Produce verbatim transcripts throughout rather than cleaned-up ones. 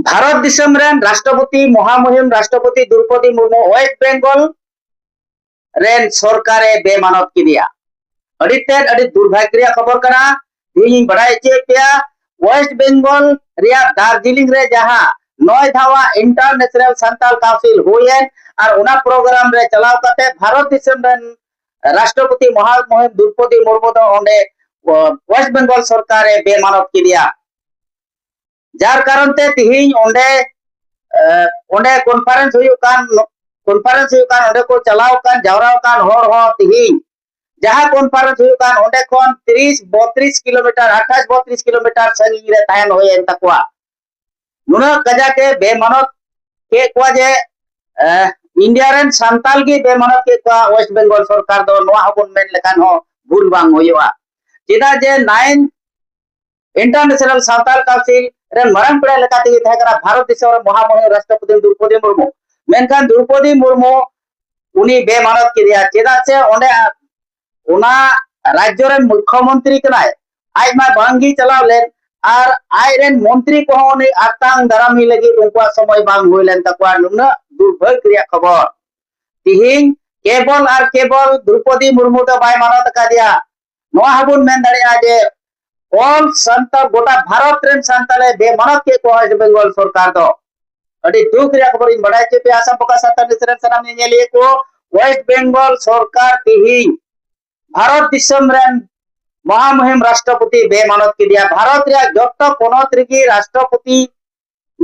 ᱵᱷᱟᱨᱚᱛ ᱫᱤᱥᱚᱢ ᱨᱮᱱ ᱨᱟᱥᱴᱨᱚᱯᱚᱛᱤ ᱢᱚᱦᱟᱢᱩᱦᱤᱢ ᱨᱟᱥᱴᱨᱚᱯᱚᱛᱤ ᱫᱨᱚᱣᱯᱚᱫᱤ ᱢᱩᱨᱢᱩ ᱳᱭᱮᱥᱴ ᱵᱮᱝᱜᱚᱞ ᱨᱮᱱ ᱥᱚᱨᱠᱟᱨᱮ ᱵᱮᱢᱟᱱᱚᱛ ᱠᱮᱫᱮᱭᱟ᱾ ᱟᱹᱰᱤ ᱛᱮᱫ ᱟᱹᱰᱤ ᱫᱩᱨᱵᱷᱟᱜᱽᱭᱚ ᱨᱮᱭᱟᱜ ᱠᱷᱚᱵᱚᱨ ᱠᱟᱱᱟ᱾ ᱛᱮᱦᱮᱧ ᱤᱧ ᱵᱟᱲᱟᱭ ᱦᱚᱪᱚᱭᱮᱫ ᱯᱮᱭᱟ, ᱳᱭᱮᱥᱴ ᱵᱮᱝᱜᱚᱞ ᱨᱮᱭᱟᱜ ᱫᱟᱨᱡᱤᱞᱤᱝ ᱨᱮ ᱡᱟᱦᱟᱸ ᱱᱚᱭ ᱫᱷᱟᱣᱟ ᱤᱱᱴᱟᱨᱱᱮᱥᱱᱟᱞ ᱥᱟᱱᱛᱟᱞ ᱠᱟᱣᱩᱱᱥᱤᱞ ᱦᱩᱭᱮᱱ, ᱟᱨ ᱚᱱᱟ ᱯᱨᱳᱜᱨᱟᱢ ᱨᱮ ᱪᱟᱞᱟᱣ ᱠᱟᱛᱮ ᱵᱷᱟᱨᱚᱛ ᱫᱤᱥᱚᱢ ᱨᱮᱱ ᱨᱟᱥᱴᱨᱚᱯᱚᱛᱤ ᱢᱚᱦᱟᱢᱩᱦᱤᱢ ᱫᱨᱚᱣᱯᱚᱫᱤ ᱢᱩᱨᱢᱩ ᱫᱚ ᱚᱸᱰᱮ, ᱚ, ᱳᱭᱮᱥᱴ ᱵᱮᱝᱜᱚᱞ ᱥᱚᱨᱠᱟᱨᱮ ᱵᱮᱢᱟᱱᱚᱛ ᱠᱮᱫᱮᱭᱟ᱾ ᱡᱟᱨ ᱠᱟᱨᱚᱱ ᱛᱮ ᱛᱤᱦᱤᱧ ᱚᱸᱰᱮ, ᱮ, ᱚᱸᱰᱮ ᱠᱚᱱᱯᱷᱟᱨᱮᱱᱥ ᱦᱩᱭᱩᱜ ᱠᱟᱱ, ᱠᱚᱱᱯᱷᱟᱨᱮᱱᱥ ᱦᱩᱭᱩᱜ ᱠᱟᱱ, ᱚᱸᱰᱮ ᱠᱚ ᱪᱟᱞᱟᱣ ᱠᱟᱱ, ᱡᱟᱣᱨᱟ ᱠᱟᱱ ᱦᱚᱲ ᱦᱚᱸ ᱛᱤᱦᱤᱧ ᱡᱟᱦᱟᱸ ᱠᱚᱱᱯᱷᱟᱨᱮᱱᱥ ᱦᱩᱭᱩᱜ ᱠᱟᱱ, ᱚᱸᱰᱮ ᱠᱷᱚᱱ ᱛᱤᱨᱤᱥ ᱵᱚᱛᱨᱤᱥ ᱠᱤᱞᱳᱢᱤᱴᱟᱨ, ᱟᱴᱷᱟᱥ ᱵᱚᱛᱨᱤᱥ ᱠᱤᱞᱳᱢᱤᱴᱟᱨ ᱥᱟᱺᱜᱤᱧ ᱨᱮ ᱛᱟᱦᱮᱱ ᱦᱩᱭᱮᱱ ᱛᱟᱠᱚᱣᱟ᱾ ᱱᱩᱱᱟᱹᱜ ᱠᱟᱡᱟᱠ ᱮ ᱵᱮᱢᱟᱱᱚᱛ ᱠᱮᱫ ᱠᱚᱣᱟ ᱡᱮ, ᱮ, ᱤᱱᱰᱤᱭᱟ ᱨᱮᱱ ᱥᱟᱱᱛᱟᱞ ᱜᱮ ᱵᱮᱢᱟᱱᱚᱛ ᱠᱮᱫ ᱠᱚᱣᱟ ᱳᱭᱮᱥᱴ ᱵᱮᱝᱜᱚᱞ ᱥᱚᱨᱠᱟᱨ ᱫᱚ, ᱱᱚᱣᱟ ᱦᱚᱸᱵᱚᱱ ᱢᱮᱱ ᱞᱮᱠᱷᱟᱱ ᱦᱚᱸ ᱵᱷᱩᱞ ᱵᱟᱝ ᱦᱩᱭᱩᱜᱼᱟ᱾ ᱪᱮᱫᱟᱜ ᱡᱮ ᱱᱟᱭᱤᱱ ᱤᱱᱴᱟᱨᱱᱮᱥᱱᱟᱞ ᱥᱟᱱᱛᱟᱞ ᱠᱟᱣᱩᱱᱥᱤᱞ ᱨᱮᱱ ᱢᱟᱨᱟᱝ ᱯᱮᱲᱟ ᱞᱮᱠᱟ ᱛᱮᱜᱮ ᱛᱟᱦᱮᱸ ᱠᱟᱱᱟ ᱵᱷᱟᱨᱚᱛ ᱫᱤᱥᱚᱢ ᱨᱮ ᱢᱚᱦᱟᱢᱩᱦᱤᱢ ᱨᱟᱥᱴᱨᱚᱯᱚᱛᱤ ᱫᱨᱚᱣᱯᱚᱫᱤ ᱢᱩᱨᱢᱩ᱾ ᱢᱮᱱᱠᱷᱟᱱ ᱫᱨᱚᱣᱯᱚᱫᱤ ᱢᱩᱨᱢᱩ ᱩᱱᱤ ᱵᱮᱢᱟᱱᱚᱛ ᱠᱮᱫᱮᱭᱟ᱾ ᱪᱮᱫᱟᱜ ᱥᱮ ᱚᱸᱰᱮ ᱚᱱᱟ ᱨᱟᱡᱽᱡᱚ ᱨᱮᱱ ᱢᱩᱠᱷᱭᱚᱢᱚᱱᱛᱨᱤ ᱠᱟᱱᱟᱭ, ᱟᱡ ᱢᱟ ᱵᱟᱝᱜᱮ ᱪᱟᱞᱟᱣ ᱞᱮᱱ, ᱟᱨ ᱟᱡ ᱨᱮᱱ ᱢᱚᱱᱛᱨᱤ ᱠᱚᱦᱚᱸ ᱩᱱᱤ ᱟᱛᱟᱝ ᱫᱟᱨᱟᱢᱤ ᱞᱟᱹᱜᱤᱫ ᱩᱱᱠᱩᱣᱟᱜ ᱥᱚᱢᱚᱭ ᱵᱟᱝ ᱦᱩᱭ ᱞᱮᱱ ᱛᱟᱠᱚᱣᱟ᱾ ᱱᱩᱱᱟᱹᱜ ᱫᱩᱨᱵᱷᱟᱜᱽ ᱨᱮᱭᱟᱜ ᱠᱷᱚᱵᱚᱨ᱾ ᱛᱤᱦᱤᱧ ᱠᱮᱵᱚᱞ ᱟᱨ ᱠᱮᱵᱚᱞ ᱫᱨᱚᱣᱯᱚᱫᱤ ᱢᱩᱨᱢᱩ ᱫᱚ ᱵᱟᱭ ᱢᱟᱱᱚᱛ ᱟᱠᱟᱫᱮᱭᱟ᱾ ᱱᱚᱣᱟ ᱦᱚᱸᱵᱚᱱ ᱢᱮᱱ ᱫᱟᱲᱮᱭᱟᱜᱼᱟ ᱡᱮ all ᱥᱟᱱᱛᱟᱲ, ᱜᱚᱴᱟ ᱵᱷᱟᱨᱚᱛ ᱨᱮᱱ ᱥᱟᱱᱛᱟᱲᱮ ᱵᱮᱢᱟᱱᱚᱛ ᱠᱮᱫ ᱠᱚᱣᱟ ᱳᱭᱮᱥᱴ ᱵᱮᱝᱜᱚᱞ ᱥᱚᱨᱠᱟᱨ ᱫᱚ᱾ ᱟᱹᱰᱤ ᱫᱩᱠ ᱨᱮᱭᱟᱜ ᱠᱷᱚᱵᱚᱨ ᱤᱧ ᱵᱟᱲᱟᱭ ᱦᱚᱪᱚ ᱯᱮᱭᱟ ᱟᱥᱟᱢ ᱯᱚᱠᱟ ᱥᱟᱱᱛᱟᱲ ᱱᱤᱭᱩᱡᱽ ᱨᱮᱱ ᱥᱟᱱᱟᱢ ᱧᱮᱧᱮᱞᱤᱭᱟᱹ ᱠᱚ, ᱳᱭᱮᱥᱴ ᱵᱮᱝᱜᱚᱞ ᱥᱚᱨᱠᱟᱨ ᱛᱤᱦᱤᱧ ᱵᱷᱟᱨᱚᱛ ᱫᱤᱥᱚᱢ ᱨᱮᱱ ᱢᱚᱦᱟᱢᱩᱦᱤᱢ ᱨᱟᱥᱴᱨᱚᱯᱚᱛᱤ ᱵᱮᱢᱟᱱᱚᱛ ᱠᱮᱫᱮᱭᱟ᱾ ᱵᱷᱟᱨᱚᱛ ᱨᱮᱭᱟᱜ ᱡᱚᱛᱚ ᱯᱚᱱᱚᱛ ᱨᱮᱜᱮ ᱨᱟᱥᱴᱨᱚᱯᱚᱛᱤ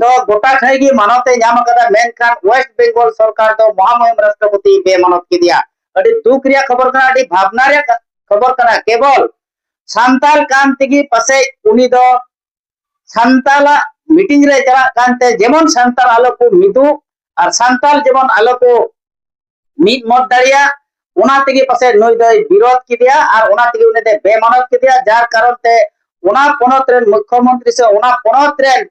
ᱫᱚ ᱜᱚᱴᱟ ᱴᱷᱟᱹᱭ ᱜᱮ ᱢᱟᱱᱚᱛ ᱮ ᱧᱟᱢ ᱟᱠᱟᱫᱟ, ᱢᱮᱱᱠᱷᱟᱱ ᱳᱭᱮᱥᱴ ᱵᱮᱝᱜᱚᱞ ᱥᱚᱨᱠᱟᱨ ᱫᱚ ᱢᱚᱦᱟᱢᱩᱦᱤᱢ ᱨᱟᱥᱴᱨᱚᱯᱚᱛᱤ ᱵᱮᱢᱟᱱᱚᱛ ᱠᱮᱫᱮᱭᱟ᱾ ᱟᱹᱰᱤ ᱫᱩᱠ ᱨᱮᱭᱟᱜ ᱠᱷᱚᱵᱚᱨ ᱠᱟᱱᱟ, ᱟᱹᱰᱤ ᱵᱷᱟᱵᱽᱱᱟ ᱨᱮᱭᱟᱜ ᱠᱷᱚᱵᱚᱨ ᱠᱟᱱᱟ᱾ ᱠᱮᱵᱚᱞ ᱥᱟᱱᱛᱟᱲ ᱠᱟᱱ ᱛᱮᱜᱮ ᱯᱟᱥᱮᱡ ᱩᱱᱤ ᱫᱚ ᱥᱟᱱᱛᱟᱞᱟᱜ ᱢᱤᱴᱤᱝ ᱨᱮ ᱪᱟᱞᱟᱜ ᱠᱟᱱᱛᱮ ᱡᱮᱢᱚᱱ ᱥᱟᱱᱛᱟᱲ ᱟᱞᱚ ᱠᱚ ᱢᱤᱫᱚᱜ ᱟᱨ ᱥᱟᱱᱛᱟᱲ ᱡᱮᱢᱚᱱ ᱟᱞᱚ ᱠᱚ ᱢᱤᱫ ᱢᱚᱛ ᱫᱟᱲᱮᱭᱟᱜ, ᱚᱱᱟ ᱛᱮᱜᱮ ᱯᱟᱥᱮᱡ ᱱᱩᱭ ᱫᱚᱭ ᱵᱤᱨᱳᱫᱷ ᱠᱮᱫᱮᱭᱟ ᱟᱨ ᱚᱱᱟ ᱛᱮᱜᱮ ᱩᱱᱤ ᱫᱚᱭ ᱵᱮᱢᱟᱱᱚᱛ ᱠᱮᱫᱮᱭᱟ᱾ ᱡᱟᱨ ᱠᱟᱨᱚᱱ ᱛᱮ ᱚᱱᱟ ᱯᱚᱱᱚᱛ ᱨᱮᱱ ᱢᱩᱠᱷᱭᱚᱢᱚᱱᱛᱨᱤ ᱥᱮ ᱚᱱᱟ ᱯᱚᱱᱚᱛ ᱨᱮᱱ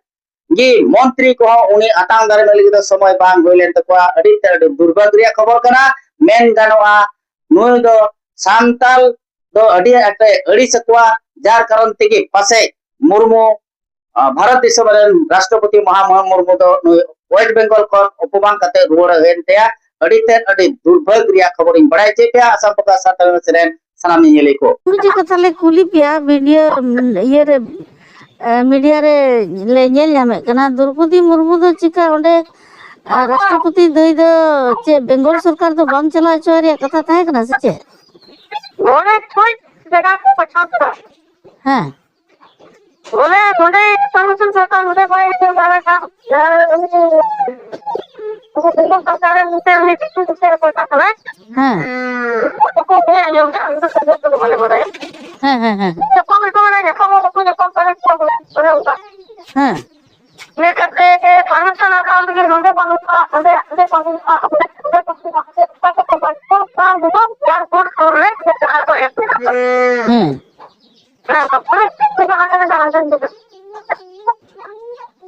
ᱜᱮ ᱢᱚᱱᱛᱨᱤ ᱠᱚᱦᱚᱸ ᱩᱱᱤ ᱟᱛᱟᱝ ᱫᱟᱨᱟᱢ ᱞᱟᱹᱜᱤᱫ ᱫᱚ ᱥᱚᱢᱚᱭ ᱵᱟᱝ ᱦᱩᱭ ᱞᱮᱱ ᱛᱟᱠᱚᱣᱟ᱾ ᱟᱹᱰᱤ ᱛᱮ ᱟᱹᱰᱤ ᱫᱩᱨᱵᱷᱟᱜᱽ ᱨᱮᱭᱟᱜ ᱠᱷᱚᱵᱚᱨ ᱠᱟᱱᱟ᱾ ᱢᱮᱱ ᱜᱟᱱᱚᱜᱼᱟ, ᱱᱩᱭ ᱫᱚ ᱥᱟᱱᱛᱟᱞ ᱫᱚ ᱟᱹᱰᱤ ᱟᱸᱴᱮ ᱟᱹᱲᱤᱥ ᱟᱠᱚᱣᱟ, ᱡᱟᱨ ᱠᱟᱨᱚᱱ ᱛᱮᱜᱮ ᱯᱟᱥᱮᱡ ᱢᱩᱨᱢᱩ ᱟᱨ ᱵᱷᱟᱨᱚᱛ ᱫᱤᱥᱚᱢ ᱨᱮᱱ ᱨᱟᱥᱴᱨᱚᱯᱚᱛᱤ ᱢᱚᱦᱟᱢᱩᱨᱢᱩ ᱫᱚ ᱱᱩᱭ ᱳᱭᱮᱥᱴ ᱵᱮᱝᱜᱚᱞ ᱠᱷᱚᱱ ᱚᱯᱚᱢᱟᱱ ᱠᱟᱛᱮ ᱨᱩᱣᱟᱹᱲ ᱦᱩᱭᱮᱱ ᱛᱟᱭᱟ᱾ ᱟᱹᱰᱤ ᱛᱮᱫ ᱟᱹᱰᱤ ᱫᱩᱨᱵᱷᱟᱹᱜᱽ ᱨᱮᱭᱟᱜ ᱠᱷᱚᱵᱚᱨ ᱤᱧ ᱵᱟᱲᱟᱭ ᱦᱚᱪᱚᱭᱮᱫ ᱯᱮᱭᱟ᱾ ᱟᱥᱟᱢ ᱯᱚᱠᱟ ᱥᱟᱶᱛᱟ ᱨᱮᱱ ᱥᱟᱱᱟᱢ ᱧᱮᱧᱮᱞᱤᱭᱟᱹ ᱠᱚ᱾ ᱢᱤᱫᱴᱮᱡ ᱠᱟᱛᱷᱟ ᱞᱮ ᱠᱩᱞᱤ ᱯᱮᱭᱟ, ᱵᱷᱤᱰᱤᱭᱳ, ᱤᱭᱟᱹ ᱨᱮ, ᱮ, ᱢᱤᱰᱤᱭᱟ ᱨᱮ ᱞᱮ ᱧᱮᱞ ᱧᱟᱢᱮᱫ ᱠᱟᱱᱟ, ᱫᱨᱚᱣᱯᱚᱫᱤ ᱢᱩᱨᱢᱩ ᱫᱚ ᱪᱤᱠᱟ ᱚᱸᱰᱮ, ᱟ, ᱨᱟᱥᱴᱨᱚᱯᱚᱛᱤ ᱫᱟᱹᱭ ᱫᱚ ᱪᱮᱫ ᱵᱮᱝᱜᱚᱞ ᱥᱚᱨᱠᱟᱨ ᱫᱚ ᱵᱟᱝ ᱪᱟᱞᱟᱣ ᱦᱚᱪᱚ ᱨᱮᱭᱟᱜ ᱠᱟᱛᱷᱟ ᱛᱟᱦᱮᱸ ᱠᱟᱱᱟ ᱥᱮ ᱪᱮᱫ? ᱱᱚᱰᱮ ᱴᱷᱤᱠ ᱡᱟᱭᱜᱟ ᱠᱚ ᱯᱚᱪᱷᱚᱱᱫ ᱫᱟ᱾ ᱦᱮᱸ᱾ ᱵᱚᱞᱮ ᱱᱚᱰᱮ ᱥᱚᱨᱠᱟᱨ ᱱᱚᱰᱮ ᱵᱟᱭ ᱦᱮᱡ ᱫᱟᱲᱮᱭᱟᱜᱼᱟ᱾ ᱡᱟᱦᱟᱸ ᱩᱱᱤ ᱩᱱᱠᱩ ᱵᱮᱝᱜᱚᱞ ᱥᱚᱨᱠᱟᱨ ᱨᱮᱱ ᱢᱤᱫᱴᱮᱱ ᱩᱱᱤ ᱫᱤᱠᱩ ᱜᱤᱫᱽᱨᱟᱹ ᱠᱚ ᱢᱮᱛᱟᱜ ᱠᱟᱱᱟ᱾ ᱦᱮᱸ᱾ ᱩᱱᱠᱩ ᱠᱚ ᱦᱮᱡ ᱟᱸᱡᱚᱢ ᱠᱟᱜᱼᱟ, ᱩᱱᱠᱩ ᱫᱚ ᱵᱟᱞᱮ ᱵᱟᱲᱟᱭᱟ᱾ ᱦᱮᱸ, ᱦᱮᱸ, ᱦᱮᱸ᱾ ᱧᱟᱯᱟᱢ ᱜᱮᱠᱚ ᱵᱟᱲᱟᱭᱟ, ᱧᱟᱯᱟᱢ ᱦᱚᱸ ᱵᱟᱠᱚ ᱧᱟᱯᱟᱢ ᱠᱟᱱᱟ, ᱚᱱᱮ ᱚᱱᱠᱟ᱾ ᱦᱮᱸ᱾ ᱤᱱᱟᱹ ᱠᱟᱛᱮ ᱯᱟᱨᱢᱤᱥᱚᱱ ᱦᱟᱛᱟᱣ ᱞᱟᱹᱜᱤᱫ ᱱᱚᱰᱮ ᱵᱟᱹᱱᱩᱜᱼᱟ, ᱚᱸᱰᱮ, ᱚᱸᱰᱮ ᱵᱟᱹᱱᱩᱜᱼᱟ, ᱚᱸᱰᱮ, ᱚᱸᱰᱮ ᱵᱟᱹᱱᱩᱜᱼᱟ, ᱚᱸᱰᱮ ᱚᱠᱟ ᱠᱚ ᱵᱟᱹᱱᱩᱜᱼᱟ, ᱚᱱᱟ ᱫᱚ ᱪᱟᱨ ᱯᱷᱩᱴ ᱥᱩᱨ ᱨᱮ ᱡᱟᱦᱟᱸ ᱠᱚ ᱮᱢ ᱠᱟᱫᱟ᱾ ᱦᱮᱸ᱾ ᱦᱮᱸ, ᱛᱟᱨᱯᱚᱨᱮ ᱪᱮᱫ ᱠᱚ ᱵᱟᱝ ᱠᱟᱱᱟ, ᱡᱟᱦᱟᱸ ᱫᱚ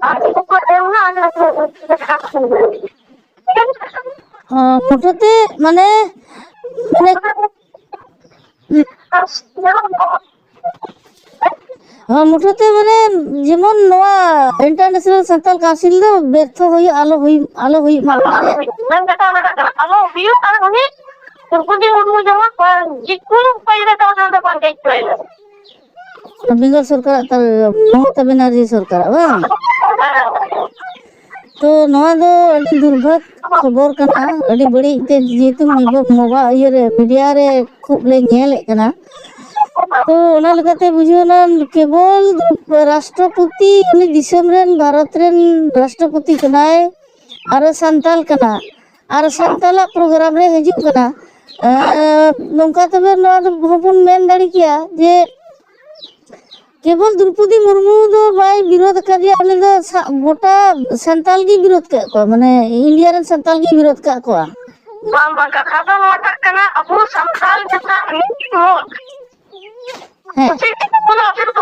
ᱟᱨ ᱪᱮᱫ ᱠᱚ ᱮᱢ ᱱᱟ, ᱚᱱᱟ ᱫᱚ ᱡᱟᱦᱟᱸ ᱠᱚ ᱚ, ᱢᱩᱴᱷᱟᱹᱛᱮ ᱢᱟᱱᱮ, ᱢᱟᱱᱮ, ᱦᱚᱸ, ᱢᱩᱴᱷᱟᱹᱛᱮ ᱢᱟᱱᱮ ᱡᱮᱢᱚᱱ ᱱᱚᱣᱟ ᱤᱱᱴᱟᱨᱱᱮᱥᱱᱟᱞ ᱥᱟᱱᱛᱟᱞ ᱠᱟᱣᱩᱱᱥᱤᱞ ᱫᱚ ᱵᱮᱨᱛᱷᱚ ᱦᱩᱭᱩᱜ, ᱟᱞᱚ ᱦᱩᱭ, ᱟᱞᱚ ᱦᱩᱭᱩᱜ ᱢᱟ᱾ ᱢᱮᱱ ᱠᱟᱛᱷᱟ ᱚᱱᱟ ᱠᱟᱱᱟ, ᱟᱞᱚ ᱦᱩᱭᱩᱜ ᱟᱨ ᱩᱱᱤ ᱫᱨᱚᱣᱯᱚᱫᱤ ᱢᱩᱨᱢᱩ ᱡᱮᱢᱚᱱ ᱡᱮᱠᱳᱱᱳ ᱩᱯᱟᱭ ᱨᱮ ᱛᱟᱦᱮᱸ ᱫᱚ ᱵᱟᱝ ᱦᱮᱡ ᱦᱚᱪᱚᱭᱟ᱾ ᱵᱮᱝᱜᱚᱞ ᱥᱚᱨᱠᱟᱨᱟᱜ ᱛᱟᱦᱚᱞᱮ ᱢᱚᱢᱚᱛᱟ ᱵᱮᱱᱟᱨᱡᱤ ᱥᱚᱨᱠᱟᱨᱟᱜ ᱵᱟᱝ? ᱛᱚ ᱱᱚᱣᱟ ᱫᱚ ᱟᱹᱰᱤ ᱫᱩᱨᱵᱷᱟᱜᱽ ᱠᱷᱚᱵᱚᱨ ᱠᱟᱱᱟ, ᱟᱹᱰᱤ ᱵᱟᱹᱲᱤᱡ ᱛᱮ, ᱡᱮᱦᱮᱛᱩ ᱢᱳᱵᱟ-, ᱢᱳᱵᱟ-, ᱤᱭᱟᱹᱨᱮ, ᱢᱤᱰᱤᱭᱟ ᱨᱮ ᱠᱷᱩᱵ ᱞᱮ ᱧᱮᱞᱮᱫ ᱠᱟᱱᱟ᱾ ᱛᱚ ᱚᱱᱟ ᱞᱮᱠᱟᱛᱮ ᱵᱩᱡᱷᱟᱹᱣ ᱮᱱᱟ, ᱠᱮᱵᱚᱞ ᱨᱟᱥᱴᱨᱚᱯᱚᱛᱤ, ᱩᱱᱤ ᱫᱤᱥᱚᱢ ᱨᱮᱱ, ᱵᱷᱟᱨᱚᱛ ᱨᱮᱱ ᱨᱟᱥᱴᱨᱚᱯᱚᱛᱤ ᱠᱟᱱᱟᱭ, ᱟᱨᱮ ᱥᱟᱱᱛᱟᱞ ᱠᱟᱱᱟ, ᱟᱨ ᱥᱟᱱᱛᱟᱞᱟᱜ ᱯᱨᱳᱜᱨᱟᱢ ᱨᱮ ᱦᱤᱡᱩᱜ ᱠᱟᱱᱟ᱾ ᱮᱸ, ᱱᱚᱝᱠᱟ ᱛᱚᱵᱮ ᱱᱚᱣᱟ ᱫᱚ ᱦᱚᱸᱵᱚᱱ ᱢᱮᱱ ᱫᱟᱲᱮ ᱠᱮᱭᱟ ᱡᱮ ᱠᱮᱵᱚᱞ ᱫᱨᱚᱣᱯᱚᱫᱤ ᱢᱩᱨᱢᱩ ᱫᱚ ᱵᱟᱭ ᱵᱤᱨᱳᱫ ᱟᱠᱟᱫᱮᱭᱟ, ᱩᱱᱤ ᱫᱚ ᱥᱟ-, ᱜᱚᱴᱟ ᱥᱟᱱᱛᱟᱞ ᱜᱮᱭ ᱵᱤᱨᱳᱫ ᱠᱟᱜ ᱠᱚᱣᱟ, ᱢᱟᱱᱮ ᱤᱱᱰᱤᱭᱟ ᱨᱮᱱ ᱥᱟᱱᱛᱟᱞ ᱜᱮᱭ ᱵᱤᱨᱳᱫ ᱠᱟᱜ ᱠᱚᱣᱟ᱾ ᱵᱟᱝ, ᱵᱟᱝ, ᱠᱟᱛᱷᱟ ᱫᱚ ᱱᱚᱣᱟᱴᱟᱜ ᱠᱟᱱᱟ, ᱟᱵᱚ ᱥᱟᱱᱛᱟᱞ ᱪᱮᱛᱟᱱ ᱢᱤᱫ ᱦᱚᱲ ᱦᱮᱸ᱾ ᱪᱮᱫ ᱠᱚ ᱵᱚᱞᱮ ᱟᱯᱮ ᱫᱚ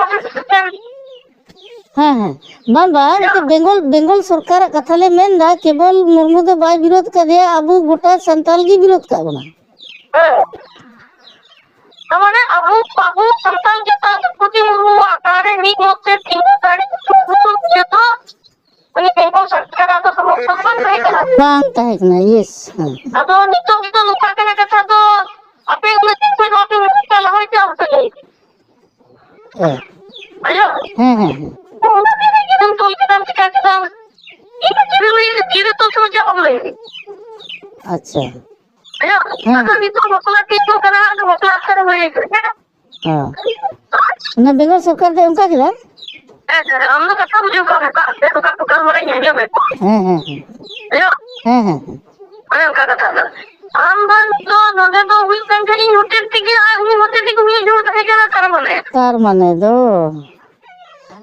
ᱦᱮᱸ, ᱦᱮᱸ᱾ ᱵᱟᱝ, ᱵᱟᱝ, ᱱᱤᱛᱚᱜ ᱵᱮᱝᱜᱚᱞ, ᱵᱮᱝᱜᱚᱞ ᱥᱚᱨᱠᱟᱨᱟᱜ ᱠᱟᱛᱷᱟ ᱞᱮ ᱢᱮᱱ ᱮᱫᱟ, ᱠᱮᱵᱚᱞ ᱢᱩᱨᱢᱩ ᱫᱚ ᱵᱟᱭ ᱵᱤᱨᱳᱫ ᱠᱟᱫᱮᱭᱟ, ᱟᱵᱚ ᱜᱚᱴᱟ ᱥᱟᱱᱛᱟᱞ ᱜᱮ ᱵᱤᱨᱳᱫ ᱠᱟᱜ ᱵᱚᱱᱟ᱾ ᱦᱮᱸ᱾ ᱛᱟᱨᱢᱟᱱᱮ ᱟᱵᱚ, ᱟᱵᱚ ᱥᱟᱱᱛᱟᱲ ᱡᱟᱹᱛᱟᱜ ᱫᱨᱚᱣᱯᱚᱫᱤ ᱢᱩᱨᱢᱩᱣᱟᱜ ᱚᱠᱟᱨᱮ ᱢᱤᱫ ᱢᱚᱛ ᱛᱮ ᱛᱤᱸᱜᱩ ᱫᱟᱲᱮ ᱡᱚᱛᱚ ᱩᱱᱤ ᱵᱮᱝᱜᱚᱞ ᱥᱚᱨᱠᱟᱨᱟᱜ ᱫᱚ ᱥᱚᱢᱚᱨᱛᱷᱚᱱ ᱵᱟᱝ ᱛᱟᱦᱮᱸ ᱠᱟᱱᱟ᱾ ᱵᱟᱝ ᱛᱟᱦᱮᱸ ᱠᱟᱱᱟ, ᱭᱮᱥ, ᱦᱮᱸ᱾ ᱟᱫᱚ ᱱᱤᱛᱚᱜ ᱜᱮᱛᱚ ᱱᱚᱝᱠᱟ ᱠᱟᱱᱟ ᱠᱟᱛᱷᱟ ᱫᱚ, ᱟᱯᱮ ᱩᱱᱟᱹᱜ ᱫᱤᱱ ᱠᱷᱚᱱ ᱱᱚᱣᱟ ᱯᱮ ᱢᱮᱱ ᱠᱟᱜ ᱞᱟᱦᱟ ᱦᱚᱭ ᱯᱮ ᱟᱢ ᱥᱮ ᱞᱟᱹᱭ ᱯᱮ᱾ ᱦᱮᱸ᱾ ᱟᱭᱳ᱾ ᱦᱮᱸ, ᱦᱮᱸ, ᱦᱮᱸ᱾ ᱩᱱᱟᱹᱜ ᱫᱤᱱ ᱨᱮᱜᱮ ᱛᱚᱞ ᱠᱮᱫᱟᱢ, ᱪᱤᱠᱟ ᱠᱮᱫᱟᱢ? ᱤᱧ ᱫᱚ ᱪᱤᱨᱟᱹ ᱞᱟᱹᱭ, ᱪᱤᱨᱟᱹ ᱛᱚᱞ ᱥᱚᱢᱚᱭ ᱪᱮᱫ ᱵᱟᱢ ᱞᱟᱹᱭ? ᱟᱪᱪᱷᱟ᱾ ᱟᱭᱳ, ᱦᱮᱸ᱾ ᱟᱫᱚ ᱱᱤᱛᱚᱜ ᱵᱟᱯᱞᱟ ᱛᱤᱭᱳᱜ ᱠᱟᱱᱟ, ᱟᱫᱚ ᱵᱟᱯᱞᱟ ᱚᱠᱛᱚ ᱨᱮ ᱞᱟᱹᱭ ᱯᱮ᱾ ᱦᱮᱸ᱾ ᱚᱱᱟ ᱵᱮᱝᱜᱚᱞ ᱥᱚᱨᱠᱟᱨ ᱫᱚ ᱚᱱᱠᱟ ᱠᱮᱫᱟ? ᱦᱮᱸ, ᱦᱮᱸ, ᱟᱢ ᱫᱚ ᱠᱟᱛᱷᱟ ᱵᱩᱡᱷᱟᱹᱣ ᱠᱟᱜ ᱢᱮ, ᱚᱠᱟ ᱚᱠᱟ ᱚᱠᱟ ᱦᱚᱲᱤᱧ ᱟᱸᱡᱚᱢᱮᱫ ᱠᱚᱣᱟ᱾ ᱦᱮᱸ, ᱦᱮᱸ, ᱦᱮᱸ᱾ ᱟᱭᱳ᱾ ᱦᱮᱸ, ᱦᱮᱸ, ᱦᱮᱸ᱾ ᱚᱱᱮ ᱚᱱᱠᱟ ᱠᱟᱛᱷᱟ ᱫᱚ᱾ ᱟᱢ ᱫᱚ ᱱᱤᱛᱚᱜ ᱱᱚᱰᱮ ᱫᱚ ᱦᱩᱭᱩᱜ ᱠᱟᱱ ᱠᱷᱟᱱ ᱤᱧ ᱦᱳᱴᱮᱞ ᱛᱮᱜᱮ, ᱟᱨ ᱩᱱᱤ ᱦᱳᱴᱮᱞ ᱛᱮᱜᱮ ᱩᱱᱤᱭᱟᱜ ᱡᱚᱢ ᱛᱟᱦᱮᱸ ᱠᱟᱱᱟ, ᱛᱟᱨ ᱢᱟᱱᱮ᱾ ᱛᱟᱨ ᱢᱟᱱᱮ ᱫᱚ᱾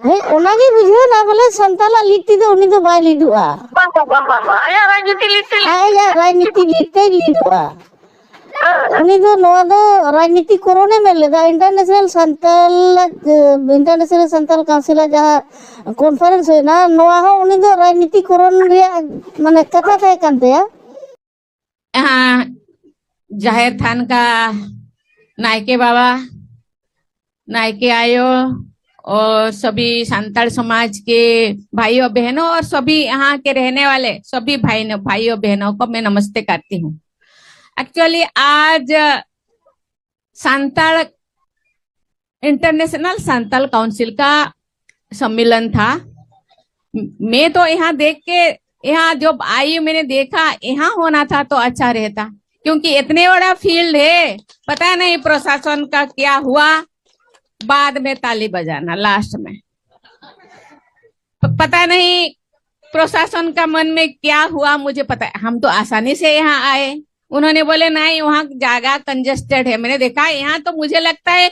ᱦᱮᱸ, ᱚᱱᱟᱜᱮ ᱵᱩᱡᱷᱟᱹᱣ ᱮᱱᱟ ᱵᱚᱞᱮ ᱥᱟᱱᱛᱟᱞᱟᱜ ᱞᱤᱰ ᱛᱮᱫᱚ ᱩᱱᱤ ᱫᱚ ᱵᱟᱭ ᱞᱤᱰᱚᱜᱼᱟ᱾ ᱵᱟᱝ, ᱵᱟᱝ, ᱵᱟᱝ, ᱵᱟᱝ, ᱵᱟᱝ᱾ ᱟᱭᱟᱜ ᱨᱟᱡᱽᱱᱤᱛᱤ ᱞᱤᱰ ᱛᱮ ᱞᱤᱰᱚᱜᱼᱟ᱾ ᱟᱭᱟᱜ ᱨᱟᱡᱽᱱᱤᱛᱤ ᱞᱤᱰ ᱛᱮᱭ ᱞᱤᱰᱚᱜᱼᱟ᱾ ᱦᱮᱸ᱾ ᱩᱱᱤ ᱫᱚ ᱱᱚᱣᱟ ᱫᱚ ᱨᱟᱡᱽᱱᱤᱛᱤ ᱠᱚᱨᱚᱱᱮ ᱢᱮᱱ ᱞᱮᱫᱟ᱾ ᱤᱱᱴᱟᱨᱱᱮᱥᱱᱟᱞ ᱥᱟᱱᱛᱟᱞ, ᱤᱱᱴᱟᱨᱱᱮᱥᱱᱟᱞ ᱥᱟᱱᱛᱟᱞ ᱠᱟᱣᱩᱱᱥᱤᱞᱟᱜ ᱡᱟᱦᱟᱸ ᱠᱚᱱᱯᱷᱟᱨᱮᱱᱥ ᱦᱩᱭᱱᱟ, ᱱᱚᱣᱟ ᱦᱚᱸ ᱩᱱᱤ ᱫᱚ ᱨᱟᱡᱽᱱᱤᱛᱤ ᱠᱚᱨᱚᱱ ᱨᱮᱭᱟᱜ ᱢᱟᱱᱮ ᱠᱟᱛᱷᱟ ᱛᱟᱦᱮᱸ ᱠᱟᱱ ᱛᱟᱭᱟ᱾ यहाँ जाहिर थान का नायके बाबा, नायके आयो और सभी संताल समाज के भाइयों बहनों और सभी यहाँ के रहने वाले सभी भाई, भाइयों बहनों को मैं नमस्ते करती हूँ। एक्चुअली आज संताल, इंटरनेशनल संताल काउंसिल का सम्मेलन था। मैं तो यहाँ देख के, यहाँ जब आई, मैंने देखा यहाँ होना था तो अच्छा रहता, क्योंकि इतने बड़ा फील्ड है। पता नहीं प्रशासन का क्या हुआ, बाद में ताली बजाना लास्ट में। प-, पता नहीं प्रशासन का मन में क्या हुआ, मुझे पता है। हम तो आसानी से यहाँ आए, उन्होंने बोले नहीं, वहाँ जगह कंजेस्टेड है। मैंने देखा यहाँ तो मुझे लगता है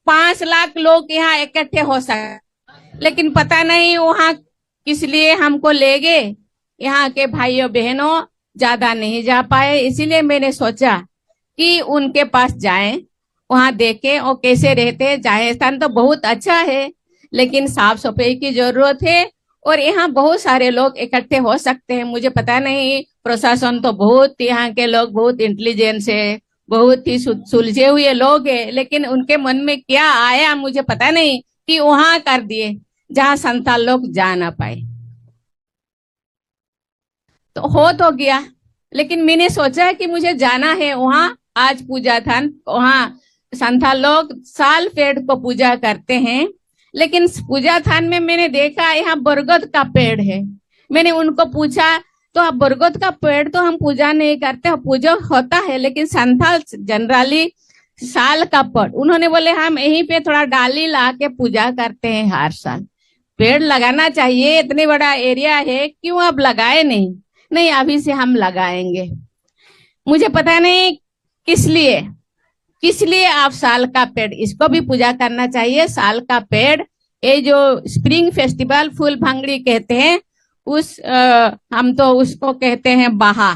पांच लाख लोग यहाँ इकट्ठे हो सकते, लेकिन पता नहीं वहाँ किस लिए हमको ले गए। यहाँ के भाइयों बहनों ज्यादा नहीं जा पाए, इसीलिए मैंने सोचा कि उनके पास जाएं, वहाँ देखें वो कैसे रहते हैं। जाहिर स्थान तो बहुत अच्छा है, लेकिन साफ सफाई की जरूरत है और यहाँ बहुत सारे लोग इकट्ठे हो सकते हैं। मुझे पता नहीं, प्रशासन तो बहुत, यहाँ के लोग बहुत इंटेलिजेंस है, बहुत ही सु- सुलझे हुए लोग हैं, लेकिन उनके मन में क्या आया मुझे पता नहीं कि वहां कर दिए जहां संथाल लोग जा ना पाए। तो हो तो गया, लेकिन मैंने सोचा कि मुझे जाना है वहां। आज पूजा थान, वहां संथाल लोग साल पेड़ को पूजा करते हैं, लेकिन पूजा थान में मैंने देखा यहाँ बरगद का पेड़ है। मैंने उनको पूछा, तो आप बरगद का पेड़ तो हम पूजा नहीं करते, पूजा होता है, लेकिन संथाल जनरली साल का पेड़। उन्होंने बोले, हम यहीं पे थोड़ा डाली ला के पूजा करते हैं हर साल। पेड़ लगाना चाहिए, इतने बड़ा एरिया है, क्यों आप लगाए नहीं? नहीं, अभी से हम लगाएंगे। मुझे पता नहीं किस लिए, किस लिए आप साल का पेड़, इसको भी पूजा करना चाहिए। साल का पेड़, ये जो स्प्रिंग फेस्टिवल, फूल भांगड़ी कहते हैं, उस अ, हम तो उसको कहते हैं बहा,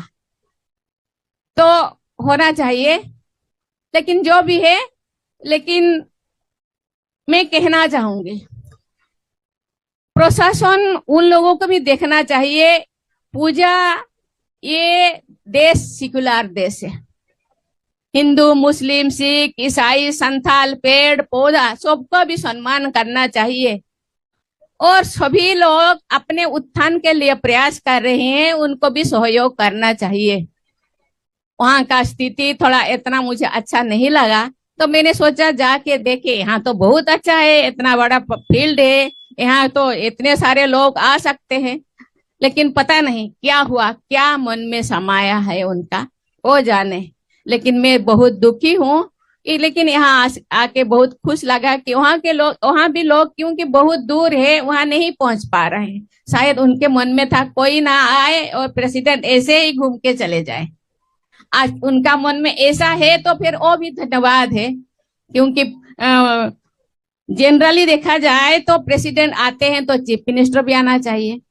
तो होना चाहिए। लेकिन जो भी है, लेकिन मैं कहना चाहूंगी, प्रशासन उन लोगों को भी देखना चाहिए। पूजा, ये देश सेकुलर देश है। हिंदू, मुस्लिम, सिख, ईसाई, संथाल, पेड़ पौधा, सबका भी सम्मान करना चाहिए। और सभी लोग अपने उत्थान के लिए प्रयास कर रहे हैं, उनको भी सहयोग करना चाहिए। वहां का स्थिति थोड़ा इतना मुझे अच्छा नहीं लगा, तो मैंने सोचा जाके देखे, यहाँ तो बहुत अच्छा है, इतना बड़ा फील्ड है, यहाँ तो इतने सारे लोग आ सकते हैं। लेकिन पता नहीं क्या हुआ, क्या मन में समाया है उनका, वो जाने। लेकिन मैं बहुत दुखी हूँ कि, लेकिन यहाँ आस- आके बहुत खुश लगा कि वहाँ के लोग, वहाँ भी लोग, क्योंकि बहुत दूर है, वहाँ नहीं पहुंच पा रहे हैं। शायद उनके मन में था कोई ना आए और प्रेसिडेंट ऐसे ही घूम के चले जाए। आज उनका मन में ऐसा है तो फिर वो भी धन्यवाद है, क्योंकि जनरली देखा जाए तो प्रेसिडेंट आते हैं तो चीफ मिनिस्टर भी आना चाहिए,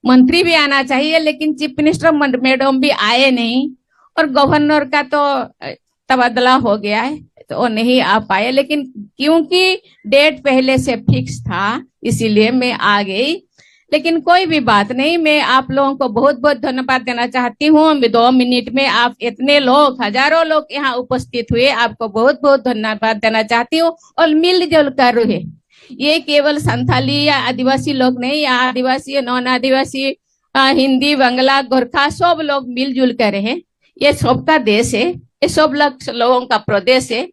मंत्री भी आना चाहिए, लेकिन चीफ मिनिस्टर मैडम भी आए नहीं और गवर्नर का तो अ, तबादला हो गया है, तो वो नहीं आ पाए। लेकिन क्योंकि डेट पहले से फिक्स था, इसीलिए मैं आ गई। लेकिन कोई भी बात नहीं, मैं आप लोगों को बहुत बहुत धन्यवाद देना चाहती हूँ। दो मिनट में आप इतने लोग, हजारों लोग यहाँ उपस्थित हुए, आपको बहुत बहुत धन्यवाद देना चाहती हूँ। और मिलजुल कर रहे, ये केवल संथाली या आदिवासी लोग नहीं, या आदिवासी, नॉन आदिवासी, अ, हिंदी, बंगला, गोरखा, सब लोग मिलजुल कर रहे। ये सबका देश है, ये सब लोग, लोगों का प्रदेश है,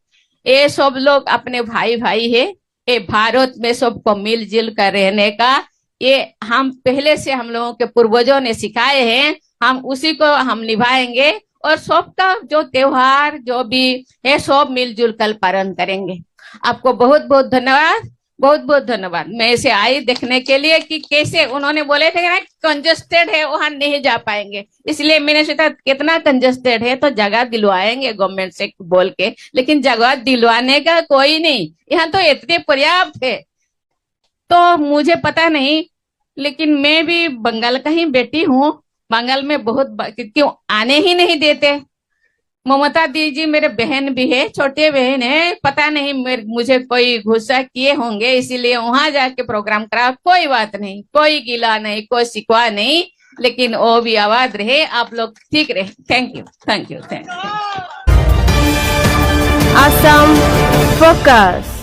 ये सब लोग अपने भाई भाई है। ये भारत में सबको मिलजुल कर रहने का, ये हम पहले से हम लोगों के पूर्वजों ने सिखाए हैं, हम उसी को हम निभाएंगे। और सबका जो त्योहार जो भी है, सब मिलजुल कर पालन करेंगे। आपको बहुत बहुत धन्यवाद, बहुत बहुत धन्यवाद। मैं इसे आई देखने के लिए कि कैसे उन्होंने बोले थे ना, कंजेस्टेड है, वहां नहीं जा पाएंगे, इसलिए मैंने सोचा कितना कंजेस्टेड है तो जगह दिलवाएंगे गवर्नमेंट से बोल के, लेकिन जगह दिलवाने का कोई नहीं। यहाँ तो इतने पर्याप्त है। तो मुझे पता नहीं, लेकिन मैं भी बंगाल का ही बेटी हूँ। बंगाल में बहुत ब-, क्यों आने ही नहीं देते। ममता दी जी मेरे बहन भी है, छोटे बहन है, पता नहीं मेरे, मुझे कोई गुस्सा किए होंगे, इसीलिए वहां जाके प्रोग्राम करा। कोई बात नहीं, कोई गिला नहीं, कोई शिकवा नहीं, लेकिन वो भी आबाद रहे, आप लोग ठीक रहे। Thank you, thank you, thank you. Assam Focus.